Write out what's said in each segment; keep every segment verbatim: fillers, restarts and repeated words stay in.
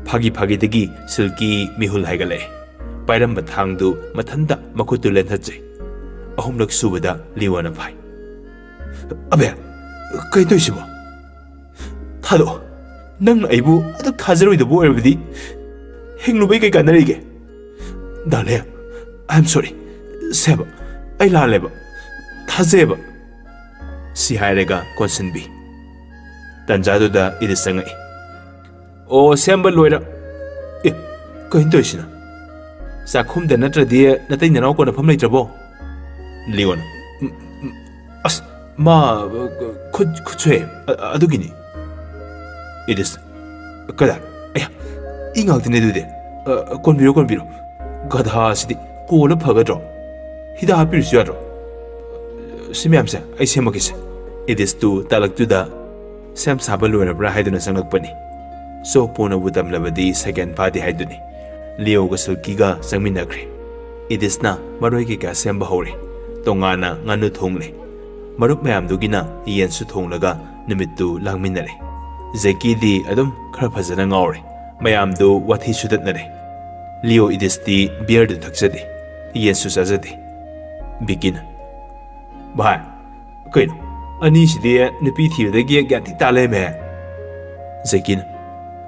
ꯐꯥꯒꯤ ꯐꯥꯒꯤꯗꯒꯤ ꯁꯤꯜꯀꯤ ꯃꯤꯍꯨꯜ ꯍꯥꯏꯒꯠꯂꯛꯑꯦ꯫ ꯄꯥꯏꯔꯝꯕ ꯊꯥꯡꯗꯨ ꯃꯊꯟꯇ ꯃꯈꯨꯠꯇꯨ ꯂꯦꯟꯊꯠꯆꯩ꯫ ꯑꯍꯨꯝꯂꯛ ꯁꯨꯕꯗ ꯂꯤꯑꯣꯅ ꯐꯥꯏ꯫ "ꯑꯕꯦ, ꯀꯩ ꯇꯧꯔꯤꯁꯤꯕꯣ? ꯊꯥꯗꯣꯛꯑꯣ꯫ ꯅꯪꯅ ꯑꯩꯕꯨ ꯑꯗꯨꯛ ꯊꯥꯖꯔꯣꯏꯗꯕ ꯑꯣꯏꯔꯕꯗꯤ ꯍꯤꯡꯂꯨꯕꯩ ꯀꯩ ꯀꯥꯟꯅꯔꯤꯒꯦ? Darling, I am sorry꯫ ꯁꯦꯕ, ꯑꯩ ꯂꯥꯜꯂꯦꯕ꯫ ꯊꯥꯖꯩꯌꯦꯕ꯫" ꯁꯤ ꯍꯥꯏꯔꯒ ꯀꯣꯟꯁꯤꯟꯕꯤ꯫ ꯇꯟꯖꯥꯗꯨꯗ ꯏꯗꯤꯁ ꯆꯪꯉꯛꯏ꯫ "ꯑꯣ, ꯁꯦꯝꯕ ꯂꯣꯏꯔ-, ꯑꯦ, ꯀꯩꯅꯣ ꯇꯧꯔꯤꯁꯤꯅ? ꯆꯥꯛꯈꯨꯝꯗ ꯅꯠꯇ꯭ꯔꯗꯤ ꯅꯇꯩ ꯅꯅꯥꯎ ꯀꯣꯟꯅꯐꯝ ꯂꯩꯇ꯭ꯔꯕꯣ?" ꯂꯤꯑꯣꯅ, "ꯎꯝ, ꯎꯝ, ꯑꯁ, ꯃꯥ, ꯈꯨꯠ, ꯈꯨꯠ ꯁꯣꯛꯑꯦ, ꯑ-, ꯑꯗꯨꯒꯤꯅꯤ꯫" ꯏꯗꯤꯁ, "ꯀꯗꯥꯏ? ꯑꯌꯥ, ꯏ ꯉꯥꯛꯇꯅꯦ ꯑꯗꯨꯗꯤ꯫ ꯑ, ꯀꯣꯟꯕꯤꯔꯣ, ꯀꯣꯟꯕꯤꯔꯣ꯫ ꯒꯙꯥ ꯑꯁꯤꯗꯤ ꯀꯣꯟꯅ ꯐꯒꯗ꯭ꯔꯣ? ꯍꯤꯗꯥꯛ ꯍꯥꯞꯄꯤꯔꯨꯁꯨ ꯌꯥꯗ꯭ꯔꯣ? ꯁꯤ ꯃꯌꯥꯝꯁꯦ ꯑꯩ ꯁꯦꯝꯃꯛꯀꯦꯁꯦ꯫" ꯏꯗꯤꯁꯇꯨ ꯇꯥꯂꯛꯇꯨꯗ ꯁꯦꯝ ꯁꯥꯕ ꯂꯣꯏꯔꯕ꯭ꯔꯥ ꯍꯥꯏꯗꯨꯅ ꯆꯪꯂꯛꯄꯅꯤ꯫ ꯆꯣꯞꯄꯣꯅꯕꯨ ꯇꯝꯂꯕꯗꯤ ꯁꯦꯀꯦꯟ ꯐꯥꯗꯦ ꯍꯥꯏꯗꯨꯅꯤ꯫ ꯂꯤꯑꯣꯒ ꯁꯤꯜꯀꯤꯒ ꯆꯪꯃꯤꯟꯅꯈ꯭ꯔꯦ꯫ ꯏꯗꯤꯁꯅ ꯃꯔꯣꯏ ꯀꯩꯀꯥ ꯁꯦꯝꯕ ꯍꯧꯔꯦ꯫ ꯇꯣꯉꯥꯟꯅ ꯉꯥꯅꯨ ꯊꯣꯡꯂꯦ꯫ ꯃꯔꯨꯞ ꯃꯌꯥꯝꯗꯨꯒꯤꯅ ꯌꯦꯟꯁꯨ ꯊꯣꯡꯂꯒ ꯅꯨꯃꯤꯠꯇꯨ ꯂꯥꯡꯃꯤꯟꯅꯔꯦ꯫ ꯖꯦꯀꯤꯗꯤ ꯑꯗꯨꯝ ꯈꯔ ꯐꯖꯅ ꯉꯥꯎꯔꯦ꯫ ꯃꯌꯥꯝꯗꯨ ꯋꯥꯊꯤ ꯁꯨꯗꯠꯅꯔꯦ꯫ ꯂꯤꯑꯣ ꯏꯗꯤꯁꯇꯤ ꯕꯤꯌꯔꯗꯨ ꯊꯛꯆꯗꯦ, ꯌꯦꯟꯁꯨ ꯆꯥꯖꯗꯦ꯫ ꯕꯤꯀꯤꯅ, "ꯚꯥꯏ, ꯀꯩꯅꯣ, ꯑꯅꯤꯁꯤꯗꯤ ꯅꯨꯄꯤ ꯊꯤꯕꯗꯒꯤ ꯒ꯭ꯌꯥꯟ ꯊꯤ ꯇꯥ ꯂꯩꯔꯝꯃꯦ꯫" ꯖꯦꯀꯤꯅ,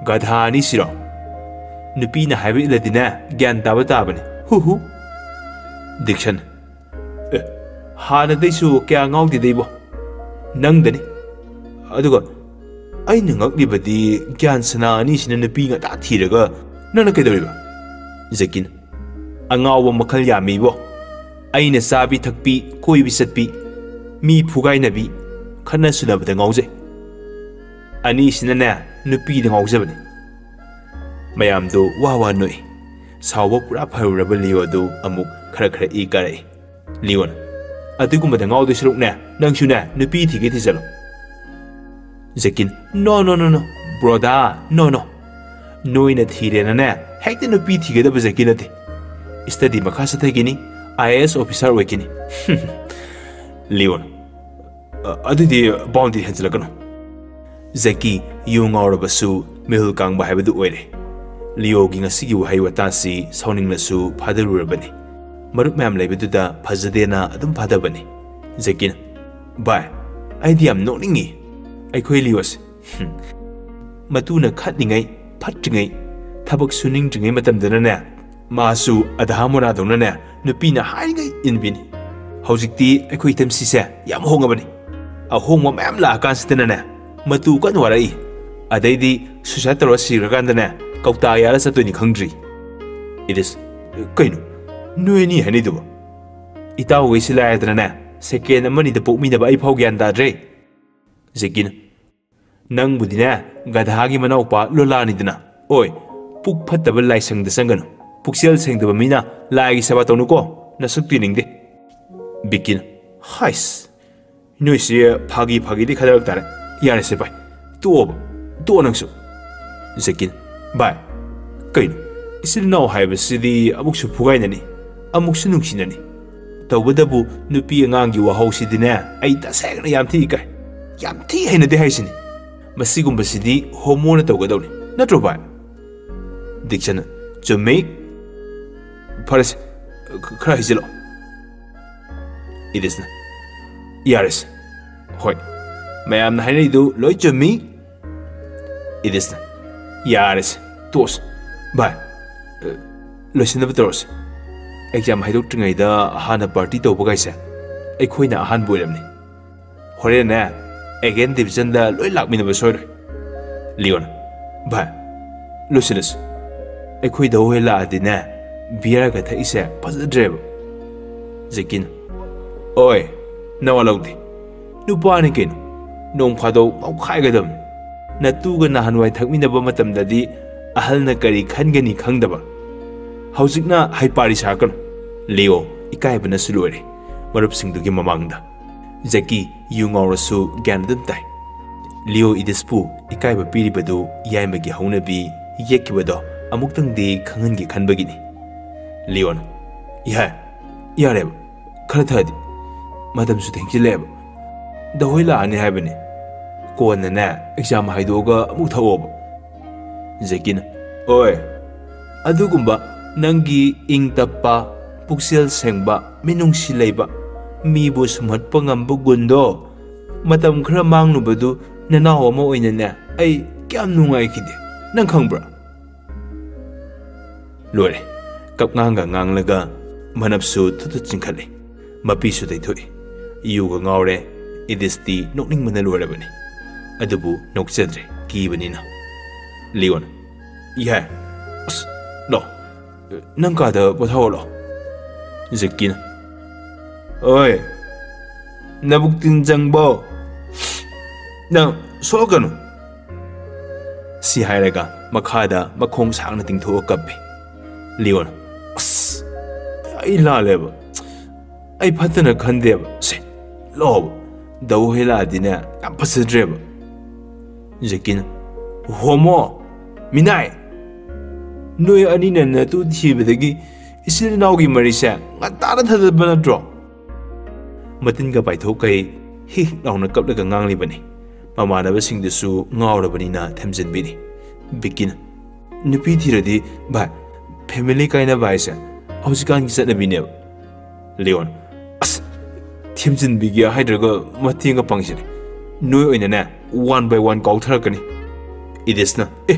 "ꯒꯙꯥ ꯑꯅꯤꯁꯤꯔꯣ? ꯅꯨꯄꯤꯅ ꯍꯥꯏꯕ ꯏꯜꯂꯗꯤꯅꯦ, ꯒ꯭ꯌꯥꯟ ꯇꯥꯕ ꯇꯥꯕꯅꯤ꯫ ꯍꯨ ꯍꯨ꯫" ꯗꯤꯛꯁꯟ, "ꯑꯦ, ꯍꯥꯟꯅꯗꯩꯁꯨ ꯀꯌꯥ ꯉꯥꯎꯗꯦꯗ ꯏꯕꯣ꯫ ꯅꯪꯗꯅꯤ꯫ ꯑꯗꯨꯒ ꯑꯩꯅ ꯉꯛꯂꯤꯕꯗꯤ ꯒ꯭ꯌꯥꯟ ꯁꯅꯥ ꯑꯅꯤꯁꯤꯅ ꯅꯨꯄꯤ ꯉꯟꯇꯥ ꯊꯤꯔꯒ ꯅꯪꯅ ꯀꯩꯗꯧꯔꯤꯕ?" ꯖꯦꯀꯤꯟ, "ꯑꯉꯥꯎꯕ ꯃꯈꯜ ꯌꯥꯝꯃꯤ ꯏꯕꯣ꯫ ꯑꯩꯅ ꯆꯥꯕꯤ ꯊꯛꯄꯤ, ꯀꯣꯏꯕꯤ ꯆꯠꯄꯤ, ꯃꯤ ꯐꯨꯒꯥꯏꯅꯕꯤ, ꯈꯠꯅ ꯁꯨꯅꯕꯗ ꯉꯥꯎꯖꯩ꯫ ꯑꯅꯤꯁꯤꯅꯅꯦ, ꯅꯨꯄꯤꯗ ꯉꯥꯎꯖꯕꯅꯤ꯫" ꯃꯌꯥꯝꯗꯨ ꯋꯥ ꯋꯥ ꯅꯣꯛꯏ꯫ ꯁꯥꯎꯕ ꯄꯨꯔꯥ ꯐꯔꯨꯔꯕ ꯂꯤꯑꯣ ꯑꯗꯨ ꯑꯃꯨꯛ ꯈꯔ ꯈꯔ ꯏ ꯀꯥꯔꯛꯏ꯫ ꯂꯤꯑꯣꯅ, "ꯑꯗꯨꯒꯨꯝꯕꯗ ꯉꯥꯎꯗꯣꯏ ꯁꯔꯨꯛꯅꯦ, ꯅꯪꯁꯨꯅꯦ, ꯅꯨꯄꯤ ꯊꯤꯒꯦ ꯊꯤꯖꯜꯂꯣ꯫" ꯖꯦꯀꯤꯟ, "No, no, no, no, brother, no, no꯫ ꯅꯣꯏꯅ ꯊꯤꯔꯦꯅꯅꯦ, ꯍꯦꯛꯇ ꯅꯨꯄꯤ ꯊꯤꯒꯗꯕ ꯖꯦꯀꯤꯟ ꯅꯠꯇꯦ꯫ Study ꯃꯈꯥ ꯆꯠꯊꯈꯤꯅꯤ, IAS officer ꯑꯣꯏꯈꯤꯅꯤ꯫" ꯂꯤꯑꯣꯅ, "ꯑ, ꯑꯗꯨꯗꯤ ꯕꯥꯎꯟꯗꯤ ꯍꯦꯟꯖꯤꯜꯂꯛꯀꯅꯨ꯫" ꯖꯦꯀꯤ ꯌꯨ ꯉꯥꯎꯔꯕꯁꯨ ꯃꯤꯍꯨꯜ ꯀꯥꯡꯕ ꯍꯥꯏꯕꯗꯨ ꯑꯣꯏꯔꯦ꯫ ꯂꯤꯑꯣꯒꯤ ꯉꯁꯤꯒꯤ ꯋꯥꯍꯩ ꯋꯥꯇꯥꯁꯤ ꯁꯥꯎꯅꯤꯡꯂꯁꯨ ꯐꯥꯗꯔꯨꯔꯕꯅꯤ꯫ ꯃꯔꯨꯞ ꯃꯌꯥꯝ ꯂꯩꯕꯗꯨꯗ ꯐꯖꯗꯦꯅ ꯑꯗꯨꯝ ꯐꯥꯗꯕꯅꯤ꯫ ꯖꯦꯀꯤꯅ, "ꯚꯥꯏ, ꯑꯩꯗꯤ ꯌꯥꯝ ꯅꯣꯛꯅꯤꯡꯉꯤ꯫ ꯑꯩꯈꯣꯏ ꯂꯤꯑꯣꯁꯦ, ꯍꯝ, ꯃꯇꯨꯅ ꯈꯠꯂꯤꯉꯩ, ꯐꯠꯇ꯭ꯔꯤꯉꯩ, ꯊꯕꯛ ꯁꯨꯅꯤꯡꯗ꯭ꯔꯤꯉꯩ ꯃꯇꯝꯗꯅꯅꯦ, ꯃꯥꯁꯨ ꯑꯗꯥ ꯃꯣꯔꯥꯗꯧꯅꯅꯦ ꯅꯨꯄꯤꯅ ꯍꯥꯏꯔꯤꯉꯩ ꯏꯟꯕꯤꯅꯤ꯫ ꯍꯧꯖꯤꯛꯇꯤ ꯑꯩꯈꯣꯏ ꯏꯇꯝꯁꯤꯁꯦ ꯌꯥꯝ ꯍꯣꯡꯉꯕꯅꯤ꯫ ꯑꯍꯣꯡꯕ ꯃꯌꯥꯝ ꯂꯥꯛꯑꯀꯥꯟꯁꯤꯗꯅꯅꯦ ꯃꯇꯨ ꯀꯟꯅ ꯋꯥꯔꯛꯏ꯫ ꯑꯗꯩꯗꯤ ꯁꯨꯁꯥꯏꯗ ꯇꯧꯔ ꯁꯤꯈ꯭ꯔꯀꯥꯟꯗꯅꯦ ꯀꯧꯇꯥ ꯌꯥꯜꯂ ꯆꯠꯇꯣꯏꯅꯤ ꯈꯪꯗ꯭ꯔꯤ꯫" "ꯏꯗꯤꯁ, ꯀꯩꯅꯣ? ꯅꯣꯏ ꯑꯅꯤ ꯍꯥꯏꯅꯩꯗꯨꯕꯣ? ꯏꯇꯥꯎꯈꯩꯁꯤ ꯂꯥꯏꯔꯗꯅꯅꯦ ꯁꯦꯀꯦꯟ ꯑꯃꯅꯤꯗ ꯄꯣꯛꯃꯤꯟꯅꯕ ꯑꯩ ꯐꯥꯎ ꯒ꯭ꯌꯥꯟ ꯇꯥꯗ꯭ꯔꯦ꯫" ꯖꯦꯀꯤꯅ, "ꯅꯪꯕꯨꯗꯤꯅꯦ ꯒꯙꯥꯒꯤ ꯃꯅꯥꯎꯄꯥ ꯂꯣꯂꯥꯅꯤꯗꯅ꯫ ꯑꯣꯏ, ꯄꯨꯛ ꯐꯠꯇꯕ ꯂꯥꯏꯁꯪꯗ ꯆꯪꯒꯅꯨ꯫ ꯄꯨꯛꯆꯦꯜ ꯁꯦꯡꯗꯕ ꯃꯤꯅ ꯂꯥꯏꯒꯤ ꯁꯦꯕꯥ ꯇꯧꯅꯨꯀꯣ, ꯅꯁꯛꯇꯨ ꯌꯦꯡꯅꯤꯡꯗꯦ꯫" ꯕꯤꯀꯤꯅ, "ꯍꯥꯏꯁ, ꯅꯣꯏꯁꯤ ꯐꯥꯒꯤ ꯐꯥꯒꯤꯗꯤ ꯈꯗꯔꯛ ꯇꯥꯔꯦ꯫ ꯌꯥꯔꯦꯁꯦ ꯚꯥꯏ, ꯇꯣꯛꯑꯣꯕ, ꯇꯣꯛꯑꯣ ꯅꯪꯁꯨ꯫" ꯖꯦꯀꯤꯅ, "ꯚꯥꯏ, ꯀꯩꯅꯣ? ꯏꯆꯤꯜ ꯏꯅꯥꯎ ꯍꯥꯏꯕꯁꯤꯗꯤ ꯑꯃꯨꯛꯁꯨ ꯐꯨꯒꯥꯏꯅꯅꯤ, ꯑꯃꯨꯛꯁꯨ ꯅꯨꯡꯁꯤꯅꯅꯤ꯫ ꯇꯧꯕꯇꯕꯨ ꯅꯨꯄꯤ ꯑꯉꯥꯡꯒꯤ ꯋꯥꯍꯧꯁꯤꯗꯤꯅꯦ ꯑꯩ ꯇꯁꯦꯡꯅ ꯌꯥꯝ ꯊꯤ ꯏꯀꯥꯏ, ꯌꯥꯝ ꯊꯤ ꯍꯩꯅꯗꯦ ꯍꯥꯏꯁꯤꯅꯤ꯫ ꯃꯁꯤꯒꯨꯝꯕꯁꯤꯗꯤ ꯍꯣꯃꯣꯅ ꯇꯧꯒꯗꯧꯅꯤ, ꯅꯠꯇ꯭ꯔꯣ ꯚꯥꯏ?" ꯗꯤꯛꯁꯟꯅ, "ꯆꯨꯝꯃꯤ꯫ ꯐꯔꯦꯁꯦ, ꯈꯔ ꯍꯩꯖꯤꯜꯂꯛꯑꯣ꯫" ꯏꯗꯤꯁꯅ, "ꯌꯥꯔꯦꯁꯦ, ꯍꯣꯏ, ꯃꯌꯥꯝꯅ ꯍꯥꯏꯅꯔꯤꯗꯨ ꯂꯣꯏ ꯆꯨꯝꯃꯤ꯫" ꯏꯗꯤꯁꯅ, "ꯌꯥꯔꯦꯁꯦ, ꯇꯣꯛꯑꯁꯦ꯫ ꯚꯥꯏ, ꯑ, ꯂꯣꯏꯁꯤꯟꯅꯕ ꯇꯧꯔꯁꯦ꯫ ꯑꯦꯛꯖꯥꯝ ꯍꯥꯏꯗꯣꯛꯇ꯭ꯔꯤꯉꯩꯗ ꯍꯥꯟꯅ ꯄꯥꯔꯇꯤ ꯇꯧꯕꯒꯥꯏꯁꯦ ꯑꯩꯈꯣꯏꯅ ꯑꯍꯥꯟꯕ ꯑꯣꯏꯔꯝꯅꯤ꯫ ꯍꯣꯔꯦꯟꯅꯦ ꯑꯦꯒꯦꯟ ꯗꯤꯚꯤꯖꯟꯗ ꯂꯣꯏ ꯂꯥꯛꯃꯤꯟꯅꯕ ꯁꯣꯏꯔꯣꯏ꯫" ꯂꯤꯑꯣꯅ, "ꯚꯥꯏ, ꯂꯣꯏꯁꯤꯜꯂꯁꯤ꯫ ꯑꯩꯈꯣꯏ ꯗꯥ ꯍꯣꯏ ꯂꯥꯛꯑꯗꯤꯅꯦ ꯕꯤꯌꯔꯒ ꯊꯛꯏꯁꯦ ꯐꯖꯗ꯭ꯔꯦꯕ꯫" ꯖꯦꯀꯤꯅ, "ꯑꯣꯏ, ꯅꯋꯥ ꯂꯧꯗꯦ꯫ ꯅꯨꯄꯥꯅꯤ ꯀꯩꯅꯣ, ꯅꯣꯡ ꯐꯥꯗꯣꯛ ꯉꯥꯎꯈꯥꯏꯒꯗꯕꯅꯤ꯫ ꯅꯇꯨꯒ ꯅꯍꯥꯟꯋꯥꯏ ꯊꯛꯃꯤꯟꯅꯕ ꯃꯇꯝꯗꯗꯤ ꯑꯍꯜꯅ ꯀꯔꯤ ꯈꯟꯒꯅꯤ ꯈꯪꯗꯕ꯫ ꯍꯧꯖꯤꯛꯅ ꯍꯩꯄꯥꯔꯤ ꯁꯥꯔꯛꯀꯅꯨ꯫" ꯂꯤꯑꯣ ꯏꯀꯥꯏꯕꯅꯁꯨ ꯂꯣꯏꯔꯦ ꯃꯔꯨꯞꯁꯤꯡꯗꯨꯒꯤ ꯃꯃꯥꯡꯗ꯫ ꯖꯦꯀꯤ ꯌꯨ ꯉꯥꯎꯔꯁꯨ ꯒ꯭ꯌꯥꯟ ꯑꯗꯨꯝ ꯇꯥꯏ꯫ ꯂꯤꯑꯣ ꯏꯗꯤꯁꯄꯨ ꯏꯀꯥꯏꯕ ꯄꯤꯔꯤꯕꯗꯨ ꯌꯥꯏꯃꯒꯤ ꯍꯧꯅꯕꯤ ꯌꯦꯛꯈꯤꯕꯗꯣ ꯑꯃꯨꯛꯇꯪꯗꯤ ꯈꯪꯍꯟꯒꯦ ꯈꯟꯕꯒꯤꯅꯤ꯫ ꯂꯤꯑꯣꯅ, "ꯏꯍꯦ, ꯌꯥꯔꯦꯕ, ꯈꯔ ꯊꯛꯑꯗꯤ꯫ ꯃꯇꯝꯁꯨ ꯊꯦꯡꯖꯤꯜꯂꯛꯑꯦꯕ꯫ ꯗꯍꯣꯏ ꯂꯥꯛꯑꯅꯤ ꯍꯥꯏꯕꯅꯤ꯫ ꯀꯣꯟꯅꯅꯦ ꯑꯦꯛꯖꯥꯝ ꯍꯥꯏꯗꯣꯛꯑꯒ ꯑꯃꯨꯛ ꯊꯛꯑꯣꯕ꯫ ꯖꯦꯀꯤꯅ, "ꯑꯣꯏ, ꯑꯗꯨꯒꯨꯝꯕ ꯅꯪꯒꯤ ꯏꯪ ꯇꯞꯄ, ꯄꯨꯛꯆꯦꯜ ꯁꯦꯡꯕ, ꯃꯤꯅꯨꯡꯁꯤ ꯂꯩꯕ, ꯃꯤꯕꯨ ꯁꯨꯝꯍꯠꯄ ꯉꯝꯕ ꯒꯨꯟꯗꯣ ꯃꯇꯝ ꯈꯔ ꯃꯥꯡꯂꯨꯕꯗꯨ ꯅꯅꯥꯎ ꯑꯃ ꯑꯣꯏꯅꯅꯦ ꯑꯩ ꯀꯌꯥꯝ ꯅꯨꯡꯉꯥꯏꯈꯤꯗꯦ ꯅꯪ ꯈꯪꯕ꯭ꯔꯥ?" ꯂꯣꯏꯔꯦ꯫ ꯀꯞꯉꯥꯡꯒ ꯉꯥꯡꯂꯒ ꯃꯅꯞꯁꯨ ꯊꯨꯠ ꯊꯨꯠ ꯆꯤꯡꯈꯠꯂꯤ꯫ ꯃꯄꯤꯁꯨ ꯇꯩꯊꯣꯛꯏ꯫ ꯌꯨꯒ ꯉꯥꯎꯔꯦ꯫ ꯏꯗꯤꯁꯇꯤ ꯅꯣꯛꯅꯤꯡꯕꯅ ꯂꯣꯏꯔꯕꯅꯤ꯫ ꯑꯗꯨꯕꯨ ꯅꯣꯛꯆꯗ꯭ꯔꯦ, ꯀꯤꯕꯅꯤꯅ꯫ ꯂꯤꯌꯣꯟ, "ꯏꯍꯦ, ꯑꯁ, ꯂꯥꯛꯑꯣ, ꯅꯪ ꯀꯥꯗ ꯄꯣꯊꯥꯑꯣ ꯂꯥꯛꯑꯣ꯫" ꯖꯦꯀꯤꯅ, "ꯑꯣꯏ, ꯅꯕꯨꯛ ꯇꯤꯟ ꯆꯪꯕꯣ? ꯅꯪ ꯁꯣꯛꯂꯛꯀꯅꯨ꯫" ꯁꯤ ꯍꯥꯏꯔꯒ ꯃꯈꯥꯗ ꯃꯈꯣꯡ ꯁꯥꯡꯅ ꯇꯤꯡꯊꯣꯛꯑ ꯀꯞꯄꯤ꯫ ꯂꯤꯌꯣꯟ, "ꯑꯁ, ꯑꯩ ꯂꯥꯜꯂꯦꯕ꯫ ꯑꯩ ꯐꯠꯇꯅ ꯈꯟꯗꯦꯕ꯫ ꯁꯦ, ꯂꯥꯛꯑꯣꯕ꯫ ꯗꯧ ꯍꯣꯏ ꯂꯥꯛꯑꯗꯤꯅꯦ ꯌꯥꯝ ꯐꯖꯗ꯭ꯔꯦꯕ꯫" ꯖꯦꯀꯤꯅ, "ꯍꯣꯃꯣ, ꯃꯤꯅꯥꯏ, ꯅꯣꯏ ꯑꯅꯤꯅ ꯅꯇꯨ ꯊꯤꯕꯗꯒꯤ ꯏꯆꯤꯜ ꯏꯅꯥꯎꯒꯤ ꯃꯔꯤꯁꯦ ꯉꯟꯇꯥꯅ ꯊꯗꯠꯄ ꯅꯠꯇ꯭ꯔꯣ?" ꯃꯇꯤꯟꯒ ꯄꯥꯏꯊꯣꯛꯈꯩ ꯍꯤꯛ ꯍꯤꯛ ꯂꯥꯎꯅ ꯀꯞꯂꯒ ꯉꯥꯡꯂꯤꯕꯅꯤ꯫ ꯃꯃꯥꯟꯅꯕꯁꯤꯡꯗꯨꯁꯨ ꯉꯥꯎꯔꯕꯅꯤꯅ ꯊꯦꯝꯖꯤꯟꯕꯤꯔꯤ꯫ ꯕꯤꯀꯤꯅ, "ꯅꯨꯄꯤ ꯊꯤꯔꯗꯤ, ꯚꯥꯏ, ꯐꯦꯃꯤꯂꯤ ꯀꯥꯏꯅꯕ ꯍꯥꯏꯁꯦ ꯍꯧꯖꯤꯛꯀꯥꯟꯒꯤ ꯆꯠꯅꯕꯤꯅꯦꯕ꯫" ꯂꯤꯌꯣꯟ, "ꯑꯁ, ꯊꯦꯝꯖꯤꯟꯕꯤꯒꯦ ꯍꯥꯏꯗ꯭ꯔꯒ ꯃꯇꯦꯡꯒ ꯄꯥꯡꯁꯤꯜꯂꯤ꯫ ꯅꯣꯏ ꯑꯣꯏꯅꯅꯦ one by one ꯀꯥꯎꯊꯔꯛꯀꯅꯤ꯫" ꯏꯗꯤꯁꯅ, "ꯑꯦ!"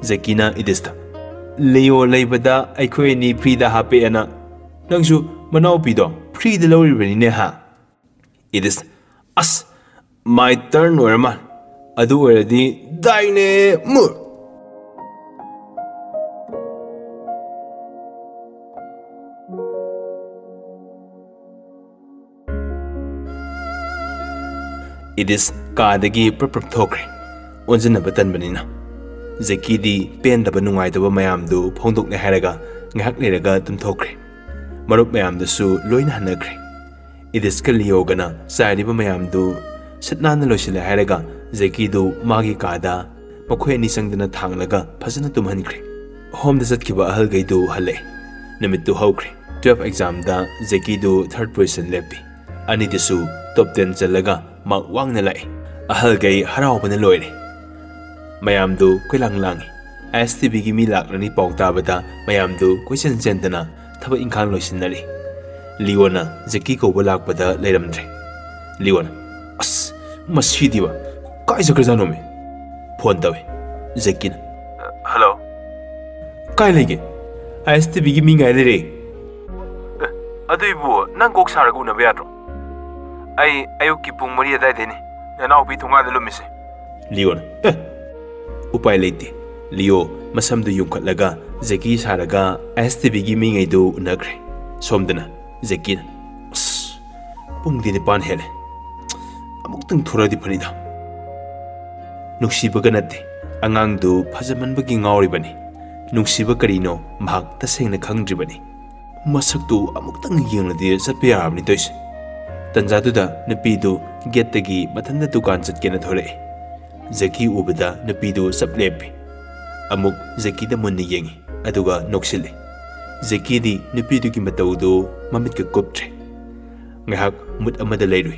ꯖꯦꯀꯤꯅ ꯏꯗꯤꯁꯇ, "ꯂꯤꯌꯣ ꯂꯩꯕꯗ ꯑꯩꯈꯣꯏ ꯑꯅꯤ ꯐ꯭ꯔꯤꯗ ꯍꯥꯞꯄꯦꯅ ꯅꯪꯁꯨ ꯃꯅꯥꯎꯄꯤꯗꯣ ꯐ꯭ꯔꯤꯗ ꯂꯧꯔꯤꯕꯅꯤꯅꯦ ꯍꯥ?" ꯏꯗꯤꯁ, "ꯑꯁ, my turn ꯑꯣꯏꯔ ꯃꯥꯜ꯫ ꯑꯗꯨ ꯑꯣꯏꯔꯗꯤ ꯗꯥꯏꯅꯦ ꯃꯨ!" ꯏꯗꯤꯁ ꯀꯥꯗꯒꯤ ꯄ꯭ꯔꯞ ꯄ꯭ꯔꯞ ꯊꯣꯛꯈ꯭ꯔꯦ꯫ ꯑꯣꯟꯁꯤꯟꯅꯕ ꯇꯟꯕꯅꯤꯅ꯫ ꯖꯦꯀꯤꯗꯤ ꯄꯦꯟꯗꯕ ꯅꯨꯡꯉꯥꯏꯇꯕ ꯃꯌꯥꯝꯗꯨ ꯐꯣꯡꯗꯣꯛꯅꯦ ꯍꯥꯏꯔꯒ ꯉꯥꯏꯍꯥꯛ ꯂꯩꯔꯒ ꯇꯨꯝꯊꯣꯛꯈ꯭ꯔꯦ꯫ ꯃꯔꯨꯞ ꯃꯌꯥꯝꯗꯨꯁꯨ ꯂꯣꯏꯅ ꯍꯟꯅꯈ꯭ꯔꯦ꯫ ꯏꯗꯤꯁꯀ ꯂꯤꯌꯣꯒꯅ ꯆꯥꯏꯔꯤꯕ ꯃꯌꯥꯝꯗꯨ ꯁꯤꯠ ꯅꯥꯟꯅ ꯂꯣꯏꯁꯤꯜꯂꯦ ꯍꯥꯏꯔꯒ ꯖꯦꯀꯤꯗꯨ ꯃꯥꯒꯤ ꯀꯥꯗ ꯃꯈꯣꯏ ꯑꯅꯤ ꯆꯪꯗꯅ ꯊꯥꯡꯂꯒ ꯐꯖꯅ ꯇꯨꯝꯍꯟꯈ꯭ꯔꯦ꯫ ꯍꯣꯝꯗ ꯆꯠꯈꯤꯕ ꯑꯍꯜꯈꯩꯗꯨ ꯍꯜꯂꯛꯑꯦ꯫ ꯅꯨꯃꯤꯠꯇꯨ ꯍꯧꯈ꯭ꯔꯦ꯫ Twelve examꯗ ꯖꯦꯀꯤꯗꯨ third position ꯂꯦꯞꯄꯤ꯫ ꯑꯅꯤꯗꯨꯁꯨ ꯇꯣꯞ ꯇꯦꯟ ꯆꯜꯂꯒ ꯃꯥꯔꯛ ꯋꯥꯡꯅ ꯂꯥꯛꯏ꯫ ꯑꯍꯜꯈꯩ ꯍꯔꯥꯎꯕꯅ ꯂꯣꯏꯔꯦ꯫ ꯃꯌꯥꯝꯗꯨ ꯀꯣꯏꯂꯥꯡ ꯂꯥꯡꯏ꯫ ꯑꯥꯏ ꯑꯦꯁ ꯇꯤ ꯚꯤꯒꯤ ꯃꯤ ꯂꯥꯛꯂꯅꯤ ꯄꯥꯎ ꯇꯥꯕꯗ ꯃꯌꯥꯝꯗꯨ ꯀꯣꯏꯆꯦꯟ ꯆꯦꯟꯗꯅ ꯊꯕꯛ ꯏꯪꯈꯥꯡ ꯂꯣꯏꯁꯤꯟꯅꯔꯤ꯫ ꯂꯤꯌꯣꯅ ꯖꯦꯀꯤ ꯀꯧꯕ ꯂꯥꯛꯄꯗ ꯂꯩꯔꯝꯗ꯭ꯔꯦ꯫ ꯂꯤꯌꯣꯅ, "ꯑꯁ, ꯃꯁꯤꯗꯤꯕ, ꯀꯥꯏ ꯆꯠꯈ꯭ꯔꯖꯥꯠꯅꯣꯃꯤ?" ꯐꯣꯟ ꯇꯧꯏ꯫ ꯖꯦꯀꯤꯅ, "ꯍꯜꯂꯣ꯫ ꯀꯥꯏ ꯂꯩꯒꯦ? ꯑꯥꯏ ꯑꯦꯁ ꯇꯤ ꯚꯤꯒꯤ ꯃꯤ ꯉꯥꯏ ꯂꯩꯔꯦ꯫ ꯑꯦ, ꯑꯗꯨꯏꯕꯨ ꯅꯪ ꯀꯣꯛ ꯁꯥꯔꯒ ꯎꯅꯕ ꯌꯥꯗ꯭ꯔꯣ? ꯑꯩ ꯑꯌꯨꯛꯀꯤ ꯄꯨꯡ ꯃꯔꯤ ꯑꯗꯨꯋꯥꯏꯗꯩꯅꯦ ꯅꯅꯥꯎꯄꯤ ꯊꯣꯡꯒꯥꯟꯗ ꯂꯨꯝꯃꯤꯁꯦ꯫" ꯂꯤꯌꯣꯅ, "ꯑꯦ!" ꯎꯄꯥꯏ ꯂꯩꯇꯦ꯫ ꯂꯤꯌꯣ ꯃꯁꯝꯗꯨ ꯌꯨꯡꯈꯠꯂꯒ ꯖꯦꯀꯤ ꯁꯥꯔꯒ ꯑꯥꯏ ꯑꯦꯁ ꯇꯤ ꯚꯤꯒꯤ ꯃꯤꯉꯩꯗꯨ ꯎꯅꯈ꯭ꯔꯦ꯫ ꯁꯣꯝꯗꯅ ꯖꯦꯀꯤꯅ, "ꯑꯁ, ꯄꯨꯡꯗꯤ ꯅꯤꯄꯥꯟ ꯍꯦꯜꯂꯦ꯫ ꯑꯃꯨꯛꯇꯪ ꯊꯣꯔꯛꯑꯗꯤ ꯐꯅꯤꯗ꯫" ꯅꯨꯡꯁꯤꯕꯒ ꯅꯠꯇꯦ, ꯑꯉꯥꯡꯗꯨ ꯐꯖꯃꯟꯕꯒꯤ ꯉꯥꯎꯔꯤꯕꯅꯤ꯫ ꯅꯨꯡꯁꯤꯕ ꯀꯔꯤꯅꯣ ꯃꯍꯥꯛ ꯇꯁꯦꯡꯅ ꯈꯪꯗ꯭ꯔꯤꯕꯅꯤ꯫ ꯃꯁꯛꯇꯨ ꯑꯃꯨꯛꯇꯪ ꯌꯦꯡꯂꯗꯤ ꯆꯠꯄ ꯌꯥꯔꯕꯅꯤ ꯇꯧꯏꯁꯦ꯫ ꯇꯟꯖꯥꯗꯨꯗ ꯅꯨꯄꯤꯗꯨ ꯒꯦꯠꯇꯒꯤ ꯃꯊꯟꯇ ꯗꯨꯀꯥꯟ ꯆꯠꯀꯦꯅ ꯊꯣꯛꯂꯛꯏ꯫ ꯖꯦꯀꯤ ꯎꯕꯗ ꯅꯨꯄꯤꯗꯨ ꯆꯞ ꯂꯦꯞꯄꯤ꯫ ꯑꯃꯨꯛ ꯖꯦꯀꯤꯗ ꯃꯨꯟꯅ ꯌꯦꯡꯉꯤ, ꯑꯗꯨꯒ ꯅꯣꯛꯁꯤꯜꯂꯤ꯫ ꯖꯦꯀꯤꯗꯤ ꯅꯨꯄꯤꯗꯨꯒꯤ ꯃꯇꯧꯗꯨ ꯃꯃꯤꯠꯀ ꯀꯨꯞꯇ꯭ꯔꯦ꯫ ꯉꯥꯏꯍꯥꯛ ꯃꯨꯠ ꯑꯃꯗ ꯂꯩꯔꯨꯏ꯫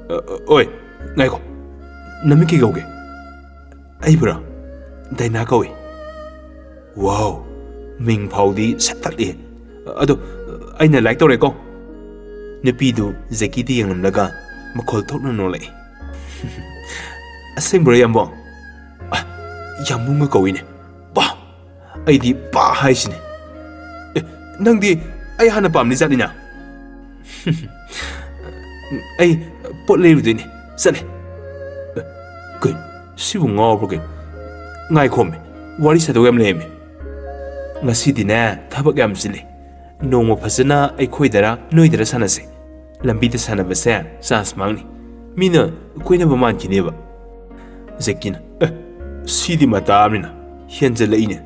"ꯑ, ꯑ, ꯑꯣꯏ, ꯉꯥꯏꯈꯣ, ꯅꯃꯤꯡ ꯀꯩ ꯀꯧꯒꯦ?" "ꯑꯩꯕꯨꯔꯣ? ꯗꯥꯏꯅꯥ ꯀꯧꯏ꯫" "ꯋꯥꯎ, ꯃꯤꯡ ꯐꯥꯎꯗꯤ ꯁꯠ ꯇꯛꯂꯤ꯫ ꯑꯗꯣ, ꯑꯩꯅ ꯂꯥꯏꯛ ꯇꯧꯔꯦꯀꯣ꯫" ꯅꯨꯄꯤꯗꯨ ꯖꯦꯀꯤꯗ ꯌꯦꯡꯂꯝꯂꯒ ꯃꯈꯣꯜ ꯊꯣꯛꯅ ꯅꯣꯛꯂꯛꯏ꯫ "ꯑꯁꯦꯡꯕꯔꯣ, ꯌꯥꯝꯕꯣ? ꯑ, ꯌꯥꯝꯕꯨꯡꯒ ꯀꯧꯏꯅꯦ꯫ ꯄꯥ! ꯑꯩꯗꯤ ꯄꯥ ꯍꯥꯏꯁꯤꯅꯦ꯫ ꯑꯦ, ꯅꯪꯗꯤ ꯑꯩ ꯍꯥꯟꯅ ꯄꯥꯝꯂꯤ ꯖꯥꯠꯅꯤꯅ꯫" "ꯑꯩ ꯄꯣꯠ ꯂꯩꯔꯨꯗꯣꯏꯅꯦ, ꯆꯠꯂꯦ꯫" "ꯑꯦ, ꯀꯩꯅꯣ, ꯁꯤꯕꯨ ꯉꯥꯎꯕ꯭ꯔꯣ ꯀꯩꯅꯣ? ꯉꯥꯏꯈꯣꯃꯦ, ꯋꯥꯔꯤ ꯁꯥꯗꯧ ꯌꯥꯝ ꯂꯩꯔꯝꯃꯦ꯫" "ꯉꯁꯤꯗꯤꯅꯦ, ꯊꯕꯛ ꯌꯥꯝ ꯆꯤꯜꯂꯤ꯫ ꯅꯣꯡꯃ ꯐꯖꯅ ꯑꯩꯈꯣꯏꯗꯔ ꯅꯣꯏꯗꯔ ꯁꯥꯟꯅꯁꯦ꯫ ꯂꯝꯕꯤꯗ ꯁꯥꯟꯅꯕꯁꯦ ꯆꯥꯟꯁ ꯃꯥꯡꯅꯤ꯫ ꯃꯤꯅ ꯀꯣꯏꯅꯕ ꯃꯥꯟꯈꯤꯅꯦꯕ꯫" ꯖꯦꯀꯤꯅ, "ꯑꯦ, ꯁꯤꯗꯤ ꯃꯇꯥ ꯑꯃꯅꯤꯅ, ꯍꯦꯟꯖꯜꯂꯛꯏꯅꯦ꯫"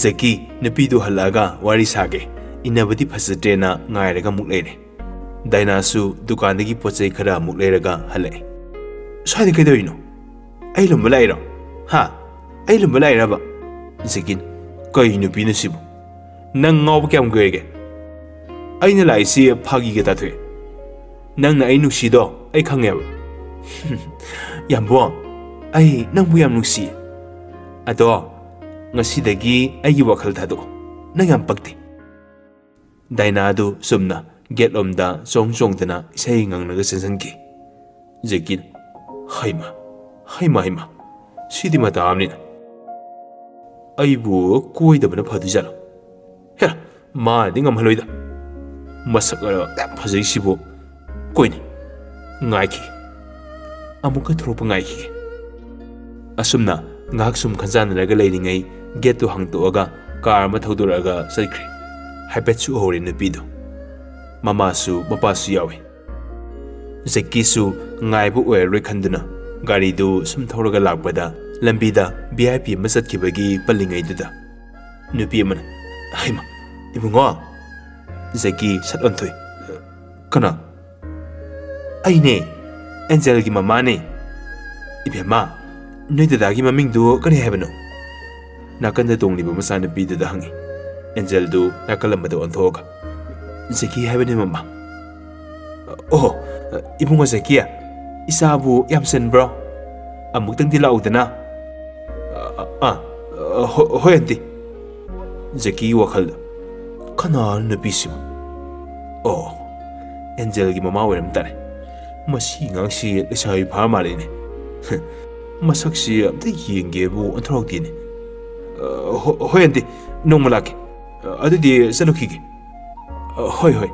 ꯖꯦꯀꯤ ꯅꯨꯄꯤꯗꯨ ꯍꯜꯂꯛꯑꯒ ꯋꯥꯔꯤ ꯁꯥꯒꯦ, ꯏꯟꯅꯕꯗꯤ ꯐꯖꯗ꯭ꯔꯦꯅ ꯉꯥꯏꯔꯒ ꯑꯃꯨꯛ ꯂꯩꯔꯦ꯫ ꯗꯥꯏꯅꯥꯁꯨ ꯗꯨꯀꯥꯟꯗꯒꯤ ꯄꯣꯠ ꯆꯩ ꯈꯔ ꯑꯃꯨꯛ ꯂꯩꯔꯒ ꯍꯜꯂꯛꯑꯦ꯫ "ꯁ꯭ꯋꯥꯏꯗ ꯀꯩꯗꯧꯔꯤꯅꯣ? ꯑꯩ ꯂꯨꯝꯕ ꯂꯥꯛꯏꯔꯣ? ꯍꯥ? ꯑꯩ ꯂꯨꯝꯕ ꯂꯥꯛꯏꯔꯕ?" ꯖꯦꯀꯤꯅ, "ꯀꯩ ꯅꯨꯄꯤꯅꯣ ꯁꯤꯕꯨ? ꯅꯪ ꯉꯥꯎꯕ ꯀꯌꯥꯝ ꯀꯨꯏꯔꯒꯦ? ꯑꯩꯅ ꯂꯥꯛꯏꯁꯤ ꯐꯥꯒꯤꯒ ꯇꯥꯊꯣꯛꯑꯦ꯫ "ꯅꯪꯅ ꯑꯩ ꯅꯨꯡꯁꯤꯗꯣ ꯑꯩ ꯈꯪꯉꯦꯕ꯫" "ꯌꯥꯝꯕꯨꯡ, ꯑꯩ ꯅꯪꯕꯨ ꯌꯥꯝ ꯅꯨꯡꯁꯤ꯫ ꯑꯗꯣ ꯉꯁꯤꯗꯒꯤ ꯑꯩꯒꯤ ꯋꯥꯈꯜ ꯊꯥꯗꯣꯛꯑꯣ꯫ ꯅꯪ ꯌꯥꯝ ꯄꯛꯇꯦ꯫" ꯗꯥꯏꯅꯥꯗꯨ ꯆꯨꯝꯅ ꯒꯦꯠꯂꯣꯝꯗ ꯆꯣꯡ ꯆꯣꯡꯗꯅ ꯏꯁꯩ ꯉꯪꯂꯒ ꯆꯦꯟꯁꯤꯟꯈꯤ꯫ ꯖꯦꯀꯤꯅ, "ꯍꯩꯃ, ꯍꯩꯃ, ꯍꯩꯃ, ꯁꯤꯗꯤ ꯃꯇꯥ ꯑꯃꯅꯤꯅ꯫ ꯑꯩꯕꯨ ꯀꯣꯏꯗꯕꯅ ꯐꯗꯣꯏꯖꯥꯠꯂꯣ? ꯍꯦꯔꯥ, ꯃꯥꯅꯗꯤ ꯉꯝꯍꯜꯂꯣꯏꯗ꯫ ꯃꯁꯛ ꯑꯔ ꯌꯥꯝ ꯐꯖꯩꯁꯤꯕꯨ꯫ ꯀꯣꯏꯅꯤ꯫ ꯉꯥꯏꯈꯤꯒꯦ꯫ ꯑꯃꯨꯛꯀ ꯊꯣꯛꯂꯛꯄ ꯉꯥꯏꯈꯤꯒꯦ꯫" ꯑꯁꯨꯝꯅ ꯉꯥꯏꯍꯥꯛ ꯁꯨꯝ ꯈꯟꯖꯥꯟꯅꯔꯒ ꯂꯩꯔꯤꯉꯩ ꯒꯦꯠꯇꯨ ꯍꯥꯡꯇꯣꯛꯑꯒ ꯀꯥꯔ ꯑꯃ ꯊꯧꯗꯣꯔꯛꯑꯒ ꯆꯠꯈ꯭ꯔꯦ꯫ ꯍꯥꯏꯐꯦꯠꯁꯨ ꯎꯍꯧꯔꯦ ꯅꯨꯄꯤꯗꯨ꯫ ꯃꯃꯥꯁꯨ ꯃꯄꯥꯁꯨ ꯌꯥꯎꯏ꯫ ꯖꯦꯀꯤꯁꯨ ꯉꯥꯏꯕ ꯑꯣꯏꯔꯔꯣꯏ ꯈꯟꯗꯨꯅ ꯒꯥꯔꯤꯗꯨ ꯁꯨꯝ ꯊꯧꯔꯒ ꯂꯥꯛꯄꯗ ꯂꯝꯕꯤꯗ ꯚꯤ ꯑꯥꯏ ꯄꯤ ꯑꯃ ꯆꯠꯈꯤꯕꯒꯤ ꯄꯜꯂꯤꯉꯩꯗꯨꯗ ꯅꯨꯄꯤ ꯑꯃꯅ, "ꯍꯩꯃ, ꯏꯕꯨꯡꯉꯣ!" ꯖꯦꯀꯤ ꯁꯠ ꯑꯣꯟꯊꯣꯛꯏ꯫ "ꯀꯅꯥ?" "ꯑꯩꯅꯦ, ꯑꯦꯟꯖꯦꯜꯒꯤ ꯃꯃꯥꯅꯦ꯫" "ꯏꯕꯦꯝꯃ, ꯅꯣꯏ ꯗꯗꯥꯒꯤ ꯃꯃꯤꯡꯗꯨ ꯀꯔꯤ ꯍꯥꯏꯕꯅꯣ?" ꯅꯥꯀꯟꯗ ꯇꯣꯡꯂꯤꯕ ꯃꯆꯥꯅꯨꯄꯤꯗꯨꯗ ꯍꯪꯉꯤ꯫ ꯑꯦꯟꯖꯦꯜꯗꯨ ꯅꯥꯀꯜ ꯑꯃꯗ ꯑꯣꯟꯊꯣꯛꯑꯒ, "ꯖꯦꯀꯤ ꯍꯥꯏꯕꯅꯦ, ꯃꯃꯥ꯫" "ꯑꯣꯍꯣ, ꯏꯕꯨꯡꯉꯣ ꯖꯦꯀꯤ, ꯏꯆꯥꯕꯨ ꯌꯥꯝ ꯆꯟꯕ꯭ꯔꯣ? ꯑꯃꯨꯛꯇꯪꯗꯤ ꯂꯥꯛꯎꯗꯅ꯫" "ꯑ, ꯑ, ꯑ, ꯍꯣ-, ꯍꯣꯏ, ꯑꯟꯇꯤ꯫" ꯖꯦꯀꯤꯒꯤ ꯋꯥꯈꯜꯗ, "ꯀꯅꯥꯅꯣ ꯅꯨꯄꯤꯁꯤꯕꯨ? ꯑꯣ, ꯑꯦꯟꯖꯦꯜꯒꯤ ꯃꯃꯥ ꯑꯣꯏꯔꯝ ꯇꯥꯔꯦ꯫ ꯃꯁꯤ ꯑꯉꯥꯡꯁꯤ ꯂꯩꯁꯥꯕꯤ ꯐꯥꯔ ꯃꯥꯜꯂꯤꯅꯦ꯫ ꯃꯁꯛꯁꯤ ꯑꯝꯇ ꯌꯦꯡꯒꯦꯕꯨ ꯑꯣꯟꯊꯣꯔꯛꯇꯦꯅꯦ꯫ ꯑ, ꯍꯣ-, ꯍꯣꯏ, ꯑꯟꯇꯤ, ꯅꯣꯡꯃ ꯂꯥꯛꯀꯦ꯫ ꯑ, ꯑꯗꯨꯗꯤ ꯆꯠꯂꯨꯈꯤꯒꯦ꯫" "ꯑ, ꯍꯣꯏ, ꯍꯣꯏ꯫"